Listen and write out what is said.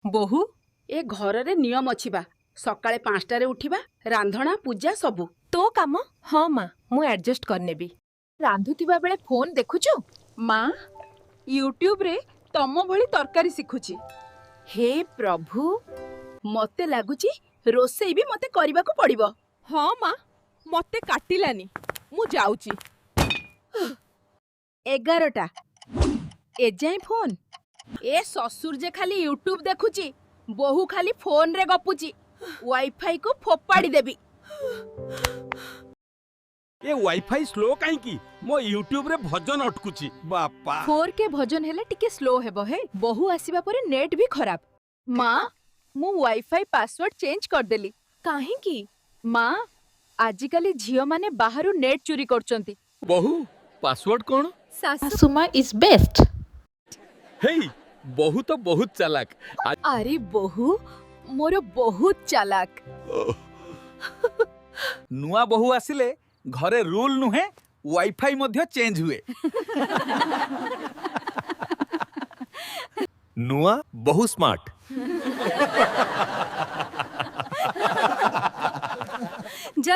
ବୋହୂ, ଏ ଘରରେ ନିୟମ ଅଛି ବା। ସକାଳେ 5ଟାରେ ଉଠିବା, ରାନ୍ଧଣା, ପୂଜା ସବୁ ତୋ କାମ। ହଁ ମା, ମୁଁ ଆଡଜଷ୍ଟ କରିନେବି। ରାନ୍ଧୁଥିବା ବେଳେ ଫୋନ୍ ଦେଖୁଛୁ? ମା, ୟୁଟ୍ୟୁବରେ ତମ ଭଳି ତରକାରୀ ଶିଖୁଛି। ହେ ପ୍ରଭୁ! ମତେ ଲାଗୁଛି ରୋଷେଇ ବି ମତେ କରିବାକୁ ପଡିବ। ହଁ ମା, ମତେ କାଟିଲାନି, ମୁଁ ଯାଉଛି। 11ଟା, ଏଯାଏଁ ଫୋନ୍। ଏ ଶ୍ୱଶୁର ଯେ ଖାଲି ୟୁଟ୍ୟୁବ ଦେଖୁଛି, ବୋହୂ ଖାଲି ଫୋନରେ ଗପୁଛି। ୱାଇଫାଇ କୁ ଫୋପାଡ଼ି ଦେବି। ଏ ୱାଇଫାଇ ସ୍ଲୋ କାହିଁକି? ମୋ ୟୁଟ୍ୟୁବରେ ଭଜନ ଅଟକୁଛି ବାପା। 4K ଭଜନ ହେଲେ ଟିକେ ସ୍ଲୋ ହେବ ହେ। ବୋହୂ ଆସିବା ପରେ ନେଟ୍ ବି ଖରାପ। ମା, ମୁଁ ୱାଇଫାଇ ପାସୱାର୍ଡ ଚେଞ୍ଜ କରିଦେଲି। କାହିଁକି? ମା, ଆଜିକାଲି ଝିଅମାନେ ବାହାରୁ ନେଟ୍ ଚୋରି କରୁଛନ୍ତି। ବୋହୂ, ପାସୱାର୍ଡ କଣ? ଶାଶୁ ଶାଶୁମା is best. ହେଇ, ବୋହୂ ତ ବହୁତ ଚାଲାକ। ଆରେ, ବୋହୂ ମୋର ବହୁତ ଚାଲାକ। ନୂଆ ବୋହୂ ଆସିଲେ ଘରେ ରୁଲ୍ ନୁହେଁ, ୱାଇଫାଇ ମଧ୍ୟ ଚେଞ୍ଜ ହୁଏ। ନୂଆ ବୋହୂ ସ୍ମାର୍ଟ।